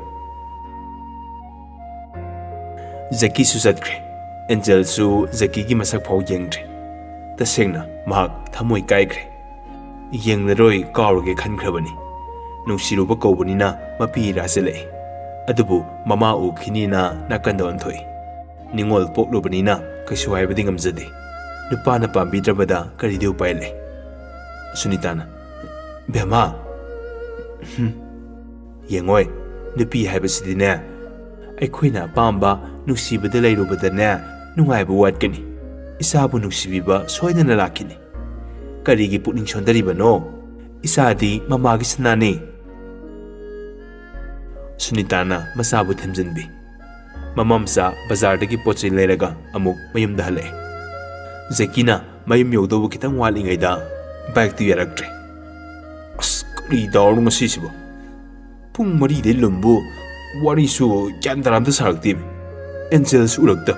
ꯖꯦꯀꯤꯁꯨ ꯆꯠꯈ꯭ꯔꯦ꯫ ꯑꯦꯟꯖꯦꯜꯁꯨ ꯖꯦꯀꯤꯒꯤ ꯃꯁꯛ ꯐꯥꯎ ꯌꯦꯡꯗ꯭ꯔꯦ꯫ ꯇꯁꯦꯡꯅ ꯃꯍꯥꯛ ꯊꯃꯣꯏ ꯀꯥꯏꯈ꯭ꯔꯦ꯫ ꯌꯦꯡꯂꯔꯣꯏ, ꯀꯥꯎꯔꯒꯦ ꯈꯟꯈ꯭ꯔꯕꯅꯤ꯫ ꯅꯨꯡꯁꯤꯔꯨꯕ ꯀꯧꯕꯅꯤꯅ ꯃꯄꯤ ꯏꯔꯥ ꯆꯦꯜꯂꯛꯏ꯫ ꯑꯗꯨꯕꯨ ꯃꯃꯥ ꯎꯈꯤꯅꯤꯅ ꯅꯥꯀꯟꯗ ꯑꯣꯟꯊꯣꯛꯏ꯫ ꯅꯤꯡꯉꯣꯜ ꯄꯣꯛꯂꯨꯕꯅꯤꯅ ꯀꯩꯁꯨ ꯍꯥꯏꯕꯗꯤ ꯉꯝꯖꯗꯦ꯫ ꯅꯨꯄꯥꯅ ꯄꯥꯝꯕꯤꯗ꯭ꯔꯕꯗ ꯀꯔꯤꯗꯤ ꯎꯄꯥꯏ ꯂꯩ? ꯁꯨꯅꯤꯇꯥꯅ, "ꯕꯦꯝꯃ, ꯍꯨꯝ, ꯌꯦꯡꯉꯣꯏ, ꯅꯨꯄꯤ ꯍꯥꯏꯕꯁꯤꯗꯤꯅꯦ, ꯑꯩꯈꯣꯏꯅ ꯑꯄꯥꯝꯕ ꯅꯨꯡꯁꯤꯕꯗ ꯂꯩꯔꯨꯕꯗꯅꯦ ꯅꯨꯡꯉꯥꯏꯕ ꯋꯥꯠꯀꯅꯤ꯫ ꯏꯆꯥꯕꯨ ꯅꯨꯡꯁꯤꯕꯤꯕ ꯁꯣꯏꯗꯅ ꯂꯥꯛꯈꯤꯅꯤ꯫ ꯀꯔꯤꯒꯤ ꯄꯨꯛꯅꯤꯡ ꯁꯣꯟꯊꯔꯤꯕꯅꯣ? ꯏꯆꯥꯗꯤ ꯃꯃꯥꯒꯤ ꯁꯅꯥꯅꯤ꯫" ꯁꯨꯅꯤꯇꯥꯅ ꯃꯆꯥꯕꯨ ꯊꯦꯝꯖꯤꯟꯕꯤ꯫ ꯃꯃꯥ ꯃꯆꯥ ꯕꯖꯥꯔꯗꯒꯤ ꯄꯣꯠ ꯆꯩ ꯂꯩꯔꯒ ꯑꯃꯨꯛ ꯃꯌꯨꯝꯗ ꯍꯜꯂꯛꯑꯦ꯫ ꯖꯦꯀꯤꯅ ꯃꯌꯨꯝ ꯌꯧꯗꯧꯕ ꯈꯤꯇꯪ ꯋꯥꯠꯂꯤꯉꯩꯗ ꯕꯥꯏꯛꯇꯨ ꯌꯥꯔꯛꯇ꯭ꯔꯦ꯫ "ꯑꯁ, ꯀꯔꯤ ꯗꯥꯎꯅꯣ ꯉꯁꯤꯁꯤꯕꯣ? ꯄꯨꯡ ꯃꯔꯤꯗꯩ ꯂꯨꯝꯕꯨ ꯋꯥꯔꯤꯁꯨ ꯒ꯭ꯌꯥꯟ ꯇꯥꯅ ꯑꯝꯇ ꯁꯥꯔꯛꯇꯦꯃꯤ꯫ ꯑꯦꯟꯖꯦꯜꯁꯨ ꯎꯔꯛꯇ,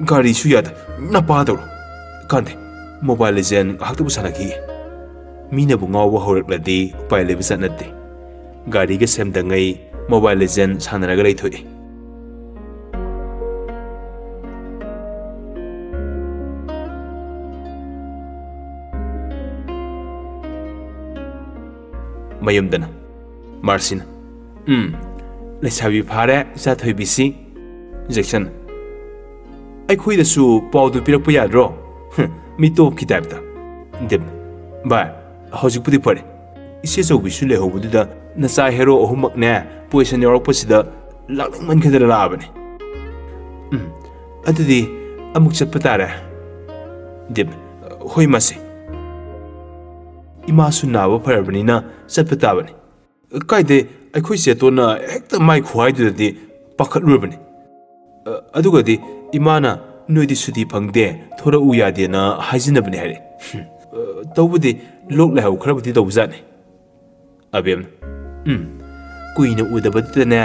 ꯒꯥꯔꯤꯁꯨ ꯌꯥꯗ, ꯅꯄꯥ ꯇꯧꯔꯣ꯫ ꯀꯥꯟꯗꯦ, ꯃꯣꯕꯥꯏꯜ ꯂꯤꯖꯦꯟ ꯉꯥꯏꯍꯥꯛꯇꯕꯨ ꯁꯥꯟꯅꯈꯤꯒꯦ꯫ ꯃꯤꯅꯕꯨ ꯉꯥꯎꯕ ꯍꯧꯔꯛꯂꯗꯤ ꯎꯄꯥꯏ ꯂꯩꯕ ꯖꯥꯠ ꯅꯠꯇꯦ꯫ ꯒꯥꯔꯤꯒ ꯁꯦꯝꯗꯉꯩ ꯃꯣꯕꯥꯏꯜ ꯂꯤꯖꯦꯟ ꯁꯥꯟꯅꯔꯒ ꯂꯩꯊꯣꯛꯑꯦ"꯫ ꯃꯌꯨꯝꯗꯅ ꯃꯥꯔꯁꯤꯅ, "ꯎꯝ, ꯂꯩꯁꯥꯕꯤ ꯐꯥꯔꯦ ꯏꯆꯥ ꯊꯣꯏꯕꯤꯁꯤ"꯫ ꯖꯦꯛꯁꯟ, "ꯑꯩꯈꯣꯏꯗꯁꯨ ꯄꯥꯎꯗꯨ ꯄꯤꯔꯛꯄ ꯌꯥꯗ꯭ꯔꯣ? ꯍꯨꯝ, ꯃꯤꯇꯣꯞꯀꯤ ꯇꯥꯏꯞꯇ"꯫ ꯗꯤꯞ, "ꯚꯥꯏ, ꯍꯧꯖꯤꯛꯄꯨꯗꯤ ꯐꯔꯦ꯫ ꯏꯆꯦ ꯑꯆꯧꯕꯤꯁꯨ ꯂꯩꯍꯧꯕꯗꯨꯗ ꯅꯆꯥ ꯍꯦꯔꯣ ꯑꯍꯨꯝꯃꯛꯅꯦ ꯄꯣꯖꯤꯁꯟ ꯌꯥꯎꯔꯛꯄꯁꯤꯗ ꯂꯥꯛꯅꯤꯡꯃꯟꯈꯤꯗꯅ ꯂꯥꯛꯑꯕꯅꯤ"꯫ "ꯎꯝ, ꯑꯗꯨꯗꯤ ꯑꯃꯨꯛ ꯆꯠꯄ ꯇꯥꯔꯦ"꯫ ꯗꯤꯞ, "ꯍꯣꯏ ꯃꯥꯁꯦ꯫ ꯏꯃꯥꯁꯨ ꯅꯥꯕ ꯐꯔꯕꯅꯤꯅ ꯆꯠꯄ ꯇꯥꯕꯅꯤ"꯫ "ꯀꯥꯏꯗꯩ, ꯑꯩꯈꯣꯏ ꯆꯦꯇꯣꯟꯅ ꯍꯦꯛꯇ ꯃꯥꯏ ꯈꯨꯍꯥꯏꯗꯨꯗꯗꯤ ꯄꯥꯈꯠꯂꯨꯔꯕꯅꯤ꯫ ꯑ, ꯑꯗꯨꯒꯗꯤ ꯏꯃꯥꯅ ꯅꯣꯏꯗꯤ ꯁꯨꯇꯤ ꯐꯪꯗꯦ, ꯊꯣꯔꯛꯎ ꯌꯥꯗꯦꯅ ꯍꯥꯏꯖꯤꯟꯅꯕꯅꯤ ꯍꯥꯏꯔꯛꯑꯦ꯫ ꯍꯨꯝ, ꯑ, ꯇꯧꯕꯗꯤ ꯂꯣꯛ ꯂꯥꯏꯍꯧ ꯈꯔꯕꯨꯗꯤ ꯇꯧꯕꯖꯥꯠꯅꯤ"꯫ ꯑꯕꯦꯝꯅ, "ꯎꯝ, ꯀꯨꯏꯅ ꯎꯗꯕꯗꯨꯗꯅꯦ,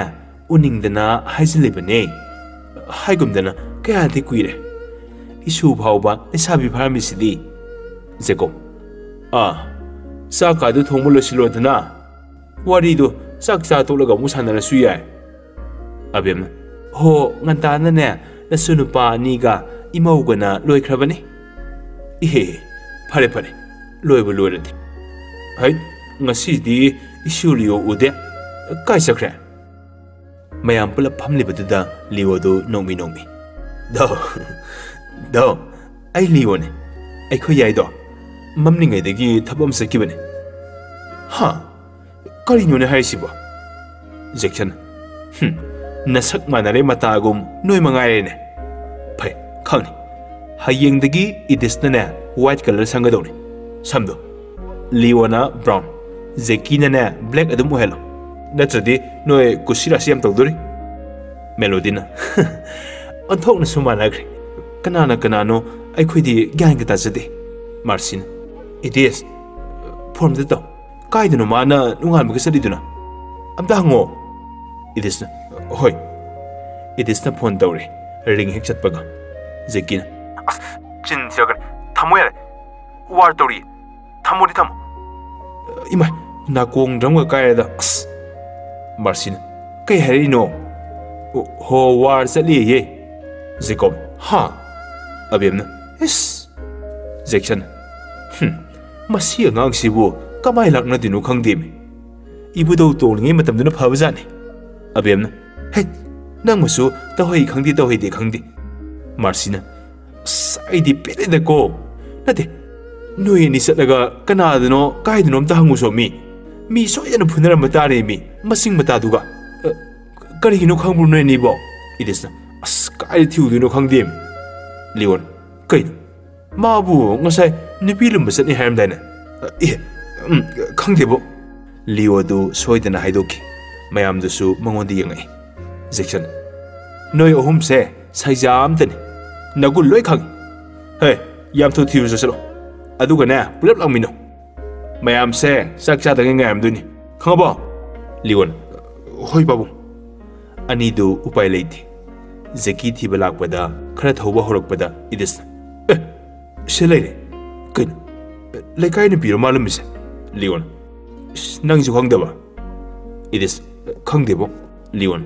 ꯎꯅꯤꯡꯗꯅ ꯍꯥꯏꯖꯤꯜꯂꯤꯕꯅꯦ꯫ ꯍꯥꯏꯒꯨꯝꯗꯅ ꯀꯌꯥꯗꯤ ꯀꯨꯏꯔꯦ꯫ ꯏꯁꯨ ꯐꯥꯎꯕ ꯂꯩꯁꯥꯕꯤ ꯐꯥꯔꯝꯃꯤꯁꯤꯗꯤ"꯫ ꯖꯦꯀꯣꯕ, "ꯑꯥ, ꯆꯥꯛ ꯀꯥꯗꯨ ꯊꯣꯡꯕ ꯂꯣꯏꯁꯤꯜꯂꯣꯗꯅ꯫ ꯋꯥꯔꯤꯗꯨ ꯆꯥꯛ ꯆꯥ ꯇꯣꯛꯂꯒ ꯑꯃꯨꯛ ꯁꯥꯟꯅꯔꯁꯨ ꯌꯥꯏ"꯫ ꯑꯕꯦꯝꯅ, "ꯍꯣ, ꯉꯟꯇꯥꯅꯅꯦ ꯅꯁꯨ ꯅꯨꯄꯥ ꯑꯅꯤꯒ ꯏꯃꯧꯒꯅ ꯂꯣꯏꯈ꯭ꯔꯕꯅꯤ"꯫ "ꯏꯍꯦ, ꯐꯔꯦ ꯐꯔꯦ, ꯂꯣꯏꯕꯨ ꯂꯣꯏꯔꯗꯤ꯫ ꯍꯩꯠ, ꯉꯁꯤꯗꯤ ꯏꯁꯨ ꯂꯤꯑꯣ ꯎꯗꯦ꯫ ꯀꯥꯏ ꯆꯠꯈ꯭ꯔꯦ?" ꯃꯌꯥꯝ ꯄꯨꯂꯞ ꯐꯝꯂꯤꯕꯗꯨꯗ ꯂꯤꯑꯣꯗꯨ ꯅꯣꯡꯃꯤ ꯅꯣꯡꯃꯤ꯫ "ꯗꯣ, ꯗꯣ, ꯑꯩ ꯂꯤꯑꯣꯅꯦ꯫ ꯑꯩꯈꯣꯏ ꯌꯥꯏꯗꯣ ꯃꯝꯂꯤꯉꯩꯗꯒꯤ ꯊꯕꯛ ꯑꯃ ꯆꯠꯈꯤꯕꯅꯦ"꯫ "ꯍꯥ? ꯀꯔꯤꯅꯣꯅꯦ ꯍꯥꯏꯔꯤꯁꯤꯕꯣ?" ꯖꯦꯛꯁꯟ, "ꯍꯨꯝ, ꯅꯁꯛ ꯃꯥꯟꯅꯔꯦ ꯃꯇꯥꯒꯨꯝ, ꯅꯣꯏ ꯃꯉꯥꯏꯔꯦꯅꯦ꯫ ꯐꯩ, ꯈꯪꯉꯤ꯫ ꯍꯌꯦꯡꯗꯒꯤ ꯏꯗꯤꯁꯅꯅꯦ ꯋꯥꯏꯠ ꯀꯂꯔ ꯁꯪꯒꯗꯧꯅꯤ, ꯁꯝꯗꯣ꯫ ꯂꯤꯑꯣꯅ ꯕ꯭ꯔꯥꯎꯟ, ꯖꯦꯀꯤꯅꯅꯦ ꯕ꯭ꯂꯦꯛ ꯑꯗꯨꯝ ꯑꯣꯏꯍꯜꯂꯣ꯫ ꯅꯠꯇ꯭ꯔꯗꯤ ꯅꯣꯏ ꯀꯨꯁꯤꯔꯥꯁꯤ ꯌꯥꯝ ꯇꯧꯗꯣꯔꯤ"꯫ ꯃꯦꯂꯣꯗꯤꯅ꯫ ꯑꯣꯟꯊꯣꯛꯅꯁꯨ ꯃꯥꯟꯅꯈ꯭ꯔꯦ꯫ ꯀꯅꯥꯅ ꯀꯅꯥꯅꯣ ꯑꯩꯈꯣꯏꯗꯤ ꯒ꯭ꯌꯥꯟꯒ ꯇꯥꯖꯗꯦ꯫ ꯃꯥꯔꯁꯤꯅ, "ꯏꯗꯤꯁ, ꯐꯣꯟ ꯑꯝꯇ ꯇꯧ꯫ ꯀꯥꯏꯗꯅꯣ ꯃꯥꯅ ꯅꯣꯡꯉꯥꯟꯕꯒ ꯆꯠꯂꯤꯗꯨꯅ? ꯑꯝꯇ ꯍꯪꯉꯣ꯫" ꯏꯗꯤꯁꯅ, "ꯍꯣꯏ꯫" ꯏꯗꯤꯁꯅ ꯐꯣꯟ ꯇꯧꯔꯦ꯫ ꯔꯤꯡ ꯍꯦꯛ ꯆꯠꯄꯒ ꯖꯦꯀꯤꯅ, "ꯑꯁ, ꯆꯤꯟ ꯊꯤꯔꯛꯀꯅꯤ꯫ ꯊꯝꯃꯣ ꯌꯥꯔꯦ꯫ ꯋꯥꯔ ꯇꯧꯔꯤ꯫ ꯊꯝꯃꯣꯗꯤ ꯊꯝꯃꯣ꯫" ꯏꯃꯥ, ꯅꯥꯀꯣꯡ ꯗ꯭ꯔꯝꯒ ꯀꯥꯏꯔꯦꯗ꯫ ꯑꯁ꯫ ꯃꯥꯔꯁꯤꯅ, "ꯀꯩ ꯍꯥꯏꯔꯛꯏꯅꯣ?" "ꯑꯣ, ꯍꯣ, ꯋꯥꯔ ꯆꯠꯂꯤꯌꯦ꯫" ꯖꯦꯀꯣꯕ, "ꯍꯥ?" ꯑꯕꯦꯝꯅ, "ꯏꯁ!" ꯖꯦꯛꯁꯟ, "ꯍꯨꯝ, ꯃꯁꯤ ꯑꯉꯥꯡꯁꯤꯕꯨ ꯀꯃꯥꯏ ꯂꯥꯛꯅꯗꯣꯏꯅꯣ ꯈꯪꯗꯦꯃꯤ꯫ ꯏꯕꯨꯙꯧ ꯇꯣꯡꯂꯤꯉꯩ ꯃꯇꯝꯗꯨꯅ ꯐꯕꯖꯥꯠꯅꯤ꯫" ꯑꯕꯦꯝꯅ, "ꯍꯦ, ꯅꯪꯕꯨꯁꯨ ꯇꯧꯍꯩ ꯈꯪꯗꯦ, ꯇꯧꯍꯩꯗꯦ ꯈꯪꯗꯦ꯫" ꯃꯥꯔꯁꯤꯅ, "ꯑꯁ, ꯑꯩꯗꯤ ꯄꯦꯜꯂꯦꯗꯀꯣ꯫ ꯅꯠꯇꯦ, ꯅꯣꯏ ꯑꯅꯤ ꯆꯠꯂꯒ ꯀꯅꯥꯗꯅꯣ, ꯀꯥꯏꯗꯅꯣ ꯑꯝꯇ ꯍꯪꯉꯨꯁꯣ ꯃꯤ꯫ ꯃꯤ ꯁꯣꯏꯗꯅ ꯐꯨꯅꯔꯝꯕ ꯇꯥꯔꯦ ꯃꯤ, ꯃꯁꯤꯡ ꯃꯇꯥꯗꯨꯒ꯫ ꯑ, ꯀꯔꯤꯒꯤꯅꯣ ꯈꯪꯕ꯭ꯔꯣ ꯅꯣꯏ ꯑꯅꯤꯕꯣ?" ꯏꯗꯤꯁꯅ, "ꯑꯁ, ꯀꯥꯏꯗ ꯊꯤꯔꯨꯗꯣꯏꯅꯣ ꯈꯪꯗꯦ꯫" ꯂꯤꯑꯣꯟ, "ꯀꯩꯅꯣ? ꯃꯥꯕꯨ ꯉꯁꯥꯏ ꯅꯨꯄꯤ ꯂꯨꯝꯕ ꯆꯠꯅꯤ ꯍꯥꯏꯔꯝꯗꯥꯏꯅꯦ?" "ꯑꯦ, ꯎꯝ, ꯈꯪꯗꯦꯕꯣ꯫" ꯂꯤꯑꯣꯗꯨ ꯁꯣꯏꯗꯅ ꯍꯥꯏꯗꯣꯛꯈꯤ꯫ ꯃꯌꯥꯝꯗꯨꯁꯨ ꯃꯉꯣꯟꯗ ꯌꯦꯡꯉꯛꯏ꯫ ꯖꯦꯛꯁꯟ, "ꯅꯣꯏ ꯑꯍꯨꯝꯁꯦ ꯁꯩꯖꯥ ꯑꯝꯇꯅꯤ꯫ ꯅꯒꯨꯟ ꯂꯣꯏ ꯈꯪꯉꯤ꯫ ꯍꯦ, ꯌꯥꯝ ꯊꯨ ꯊꯤꯕ ꯆꯠꯁꯤꯜꯂꯣ꯫ ꯑꯗꯨꯒꯅꯦ, ꯄꯨꯂꯞ ꯂꯥꯛꯃꯤꯟꯅꯧ꯫ ꯃꯌꯥꯝꯁꯦ ꯆꯥꯛ ꯆꯥꯗꯉꯩ ꯉꯥꯏꯔꯝꯗꯣꯏꯅꯤ꯫ ꯈꯪꯉꯕꯣ?" ꯂꯤꯑꯣꯟ, "ꯍꯣꯏ, ꯄꯥꯕꯨꯡ꯫" ꯑꯅꯤꯗꯨ ꯎꯄꯥꯏ ꯂꯩꯇꯦ꯫ ꯖꯦꯀꯤ ꯊꯤꯕ ꯂꯥꯛꯄꯗ ꯈꯔ ꯊꯧꯕ ꯍꯧꯔꯛꯄꯗ ꯏꯗꯤꯁꯅ, "ꯑꯦ, ꯁꯤ ꯂꯩꯔꯦ꯫ ꯀꯩꯅꯣ? ꯂꯩꯀꯥꯏ ꯅꯨꯄꯤꯔꯣ ꯃꯥ ꯂꯨꯝꯃꯤꯁꯦ?" ꯂꯤꯑꯣꯟ, "ꯏꯁ, ꯅꯪꯁꯨ ꯈꯪꯗꯕ?" ꯏꯗꯤꯁ, "ꯈꯪꯗꯦꯕꯣ꯫" ꯂꯤꯑꯣꯟ,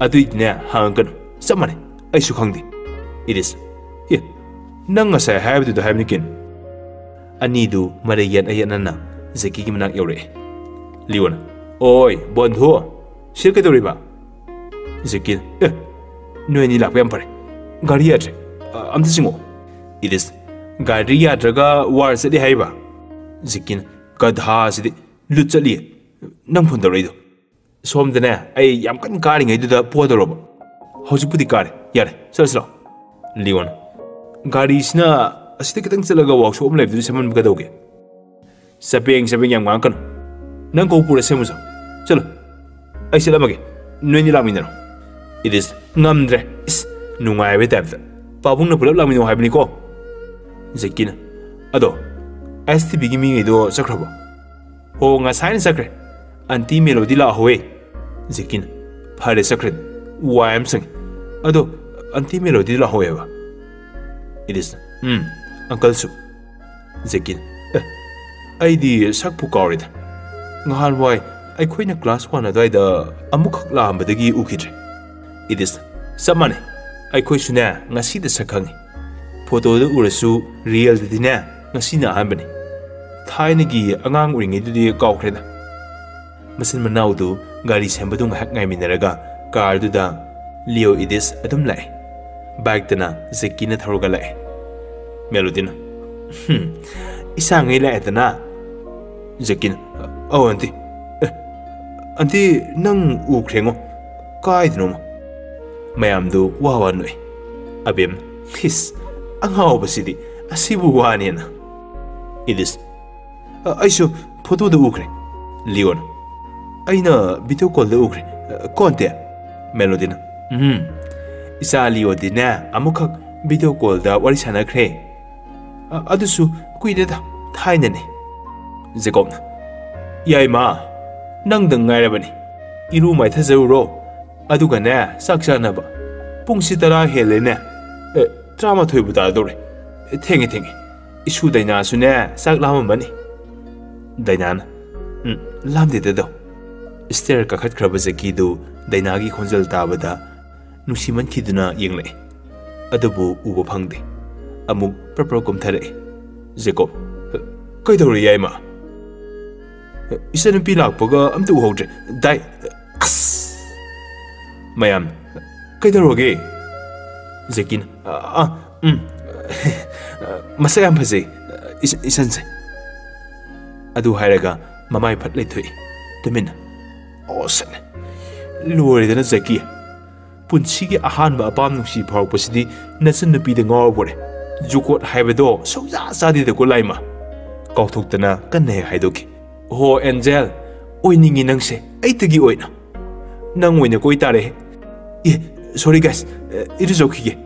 "ꯑꯗꯨꯏꯗꯤꯅꯦ, ꯍꯪꯉꯛꯀꯅꯨ꯫ ꯆꯞ ꯃꯥꯟꯅꯩ꯫ ꯑꯩꯁꯨ ꯈꯪꯗꯦ꯫" ꯏꯗꯤꯁ, "ꯑꯦ, ꯅꯪ ꯉꯁꯥꯏ ꯍꯥꯏꯕꯗꯨꯗ ꯍꯥꯏꯕꯅꯤ ꯀꯩꯅꯣ꯫" ꯑꯅꯤꯗꯨ ꯃꯔꯩ ꯌꯦꯠꯅ ꯌꯦꯠꯅꯅ ꯖꯦꯀꯤꯒꯤ ꯃꯅꯥꯛ ꯌꯧꯔꯛꯑꯦ꯫ ꯂꯤꯑꯣꯟ, "ꯑꯣꯏ, ꯕꯣꯟꯙꯨ, ꯁꯤꯗ ꯀꯩꯗꯧꯔꯤꯕ?" ꯖꯦꯀꯤꯅ, "ꯑꯦ, ꯅꯣꯏ ꯑꯅꯤ ꯂꯥꯛꯄ ꯌꯥꯝ ꯐꯔꯦ꯫ ꯒꯥꯔꯤ ꯌꯥꯗ꯭ꯔꯦ꯫ ꯑ, ꯑꯝꯇ ꯆꯤꯡꯉꯛꯑꯣ꯫" ꯏꯗꯤꯁ, "ꯒꯥꯔꯤ ꯌꯥꯗ꯭ꯔꯒ ꯋꯥꯔ ꯆꯠꯂꯤ ꯍꯥꯏꯕ?" ꯖꯦꯀꯤꯅ, "ꯒꯙꯥꯁꯤꯗꯤ ꯂꯨꯠ ꯆꯠꯂꯤꯌꯦ꯫ ꯅꯪ ꯐꯣꯟ ꯇꯧꯔꯛꯏꯗꯣ?" "ꯁꯣꯝꯗꯅꯦ, ꯑꯩ ꯌꯥꯝ ꯀꯟꯅ ꯀꯥꯔꯤꯉꯩꯗꯨꯗ ꯄꯣꯗꯧꯔꯕ꯫ ꯍꯧꯖꯤꯛꯄꯨꯗꯤ ꯀꯥꯔꯦ꯫ ꯌꯥꯔꯦ, ꯆꯠꯂꯁꯤ ꯂꯥꯛꯑꯣ꯫" ꯂꯤꯑꯣꯟ, "ꯒꯥꯔꯤꯁꯤꯅ ꯑꯁꯤꯗ ꯈꯤꯇꯪ ꯆꯠꯂꯒ ꯋꯥꯛꯁꯣꯞ ꯑꯃ ꯂꯩꯕꯗꯨꯗ ꯁꯦꯝꯍꯟꯕ ꯀꯩꯗꯧꯒꯦ?" "ꯆꯕꯦꯡ ꯆꯕꯦꯡ ꯌꯥꯝ ꯉꯥꯡꯉꯛꯀꯅꯨ꯫ ꯅꯪ ꯀꯣꯛ ꯄꯨꯔ ꯁꯦꯝꯃꯨꯆꯣ꯫ ꯆꯠꯂꯣ꯫ ꯑꯩ ꯆꯠꯂꯝꯃꯒꯦ꯫ ꯅꯣꯏꯅꯤ ꯂꯥꯛꯃꯤꯟꯅꯔꯣ꯫" ꯏꯗꯤꯁ, "ꯉꯝꯗ꯭ꯔꯦ꯫ ꯏꯁ, ꯅꯨꯡꯉꯥꯏꯕꯩ ꯇꯥꯏꯞꯇ꯫ ꯄꯥꯕꯨꯡꯅ ꯄꯨꯂꯞ ꯂꯥꯛꯃꯤꯟꯅꯧ ꯍꯥꯏꯕꯅꯤꯀꯣ?" ꯖꯦꯀꯤꯅ, "ꯑꯗꯣ, ꯑꯦꯁ ꯇꯤ ꯚꯤꯒꯤ ꯃꯤꯉꯩꯗꯣ ꯆꯠꯈ꯭ꯔꯕꯣ?" "ꯍꯣ, ꯉꯁꯥꯏꯅ ꯆꯠꯈ꯭ꯔꯦ꯫ Aunty melody ꯂꯥꯛꯍꯧꯋꯦ꯫" ꯖꯦꯀꯤꯅ, "ꯐꯔꯦ, ꯆꯠꯈ꯭ꯔꯗꯤ꯫ ꯋꯥꯏ ꯑꯃ ꯁꯪꯉꯦ꯫ ꯑꯗꯣ, ꯑꯟꯇꯤ ꯃꯦꯂꯣꯗꯤ ꯂꯥꯛꯍꯧꯋꯦꯕ?" ꯏꯗꯤꯁꯅ, "ꯎꯝ, ꯑꯪꯀꯜꯁꯨ꯫" ꯖꯦꯀꯤꯅ, "ꯑꯦ, ꯑꯩꯗꯤ ꯁꯛꯄꯨ ꯀꯥꯎꯔꯦꯗ꯫ ꯉꯍꯥꯟꯋꯥꯏ ꯑꯩꯈꯣꯏꯅ ꯀ꯭ꯂꯥꯁ ꯋꯥꯟ ꯑꯗꯨꯋꯥꯏꯗ ꯑꯃꯨꯛꯈꯛ ꯂꯥꯛꯑꯝꯕꯗꯒꯤ ꯎꯈꯤꯗ꯭ꯔꯦ꯫" ꯏꯗꯤꯁꯅ, "ꯆꯞ ꯃꯥꯟꯅꯩ꯫ ꯑꯩꯈꯣꯏꯁꯨꯅꯦ, ꯉꯁꯤꯗ ꯁꯛ ꯈꯪꯉꯤ꯫ ꯐꯣꯇꯣꯗ ꯎꯔꯁꯨ ꯔꯤꯌꯦꯜꯗꯗꯤꯅꯦ, ꯉꯁꯤꯅ ꯑꯍꯥꯟꯕꯅꯤ꯫ ꯊꯥꯏꯅꯒꯤ ꯑꯉꯥꯡ ꯑꯣꯏꯔꯤꯉꯩꯗꯨꯗꯤ ꯀꯥꯎꯈ꯭ꯔꯦꯗ꯫" ꯃꯆꯤꯟ ꯃꯅꯥꯎꯗꯨ ꯒꯥꯔꯤ ꯁꯦꯝꯕꯗꯨ ꯉꯥꯏꯍꯥꯛ ꯉꯥꯏꯃꯤꯟꯅꯔꯒ ꯀꯥꯔꯗꯨꯗ ꯂꯤꯑꯣ ꯏꯗꯤꯁ ꯑꯗꯨꯝ ꯂꯥꯛꯑꯦ꯫ ꯕꯥꯏꯛꯇꯅ ꯖꯦꯀꯤꯅ ꯊꯧꯔꯒ ꯂꯥꯛꯑꯦ꯫ ꯃꯦꯂꯣꯗꯤꯅ, "ꯍꯨꯝ, ꯏꯁꯥꯉꯩ ꯂꯥꯛꯑꯦꯗꯅ꯫" ꯖꯦꯀꯤꯅ, "ꯑꯧ, ꯑꯟꯇꯤ꯫ ꯑꯦ, ꯑꯟꯇꯤ, ꯅꯪ ꯎꯈ꯭ꯔꯦꯉꯣ, ꯀꯥꯏꯗꯅꯣꯃ?" ꯃꯌꯥꯝꯗꯨ ꯋꯥ ꯋꯥ ꯅꯣꯛꯑꯦ꯫ ꯑꯕꯦꯝꯅ, "ꯍꯤꯁ, ꯑꯉꯥꯎꯕꯁꯤꯗꯤ ꯑꯁꯤꯕꯨ ꯋꯥꯅꯦꯅ꯫" ꯏꯗꯤꯁ, "ꯑ, ꯑꯩꯁꯨ ꯐꯣꯇꯣꯗ ꯎꯈ꯭ꯔꯦ꯫" ꯂꯤꯑꯣꯅ, "ꯑꯩꯅ ꯚꯤꯗꯤꯑꯣ ꯀꯣꯜꯗ ꯎꯈ꯭ꯔꯦ꯫ ꯑ, ꯀꯣꯟꯇꯦ?" ꯃꯦꯂꯣꯗꯤꯅ, "ꯎꯝ, ꯏꯆꯥ ꯂꯤꯑꯣꯗꯤꯅꯦ, ꯑꯃꯨꯛꯈꯛ ꯚꯤꯗꯤꯑꯣ ꯀꯣꯜꯗ ꯋꯥꯔꯤ ꯁꯥꯟꯅꯈ꯭ꯔꯦ꯫ ꯑ, ꯑꯗꯨꯁꯨ ꯀꯨꯏꯔꯦꯗ, ꯊꯥꯏꯅꯅꯦ꯫" ꯖꯦꯀꯣꯕꯅ, "ꯌꯥꯏꯃ, ꯅꯪꯗꯪ ꯉꯥꯏꯔꯕꯅꯤ꯫ ꯏꯔꯨ ꯃꯥꯏꯊꯖꯔꯨꯔꯣ꯫ ꯑꯗꯨꯒꯅꯦ, ꯆꯥꯛ ꯆꯥꯅꯕ꯫ ꯄꯨꯡꯁꯤ ꯇꯔꯥ ꯍꯦꯜꯂꯦꯅꯦ꯫ ꯑꯦ, ꯇꯔꯥꯃꯥꯊꯣꯏꯕꯨ ꯇꯥꯗꯧꯔꯦ꯫ ꯊꯦꯡꯉꯦ, ꯊꯦꯡꯉꯦ꯫ ꯏꯁꯨ ꯗꯥꯏꯅꯥꯁꯨꯅꯦ, ꯆꯥꯛ ꯂꯥꯝꯃꯝꯃꯅꯤ꯫" ꯗꯥꯏꯅꯥꯅ, "ꯎꯝ, ꯂꯥꯝꯗꯦꯗꯗꯣ꯫" ꯁ꯭ꯇꯦꯌꯔ ꯀꯥꯈꯠꯈ꯭ꯔꯕ ꯖꯦꯀꯤꯗꯨ ꯗꯥꯏꯅꯥꯒꯤ ꯈꯣꯟꯖꯦꯜ ꯇꯥꯕꯗ ꯅꯨꯡꯁꯤꯃꯟꯈꯤꯗꯨꯅ ꯌꯦꯡꯂꯛꯏ꯫ ꯑꯗꯨꯕꯨ ꯎꯕ ꯐꯪꯗꯦ꯫ ꯑꯃꯨꯛ ꯄ꯭ꯔꯞ ꯄ꯭ꯔꯞ ꯀꯨꯝꯊꯔꯛꯏ꯫ ꯖꯦꯀꯣꯕ, "ꯀꯩꯗꯧꯔꯦ, ꯌꯥꯏꯃ?" "ꯏꯆꯟꯅꯨꯄꯤ ꯂꯥꯛꯄꯒ ꯑꯝꯇ ꯎꯍꯧꯗ꯭ꯔꯦ꯫ ꯗꯥꯏ-, ꯑꯁ!" ꯃꯌꯥꯝ, "ꯀꯩꯗꯧꯔꯒꯦ?" ꯖꯦꯀꯤꯅ, "ꯑ, ꯑ, ꯎꯝ, ꯃꯁꯛ ꯌꯥꯝ ꯐꯖꯩ, ꯏꯆ-, ꯏꯆꯟꯁꯦ꯫" ꯑꯗꯨ ꯍꯥꯏꯔꯒ ꯃꯃꯥꯏ ꯐꯠ ꯂꯩꯊꯣꯛꯏ꯫ ꯇꯨꯃꯤꯟꯅ꯫ ꯑꯣ, ꯁꯠ! ꯂꯣꯏꯔꯦꯗꯅ, ꯖꯦꯀꯤ꯫ ꯄꯨꯟꯁꯤꯒꯤ ꯑꯍꯥꯟꯕ ꯑꯄꯥꯝ ꯅꯨꯡꯁꯤ ꯐꯥꯎꯔꯛꯄꯁꯤꯗꯤ ꯅꯆꯟꯅꯨꯄꯤꯗ ꯉꯥꯎꯔꯕꯣꯔꯦ꯫ ꯖꯨꯀꯣꯠ ꯍꯥꯏꯕꯗꯣ ꯁꯨꯡꯆꯥ ꯆꯥꯗꯦꯗꯀꯣ, ꯂꯥꯏꯃ꯫ ꯀꯥꯎꯊꯣꯛꯇꯅ ꯀꯟꯅ ꯍꯦꯛ ꯍꯥꯏꯗꯣꯛꯈꯤ꯫ "ꯍꯣ, ꯑꯦꯟꯖꯦꯜ, ꯑꯣꯏꯅꯤꯡꯉꯤ ꯅꯪꯁꯦ, ꯑꯩꯇꯒꯤ ꯑꯣꯏꯅ꯫ ꯅꯪ ꯑꯣꯏꯅ ꯀꯣꯏ ꯇꯥꯔꯦ꯫" "ꯑꯦ, ꯁꯣꯔꯤ ꯒꯥꯏꯁ, ꯏꯔꯨꯖꯧꯈꯤꯒꯦ꯫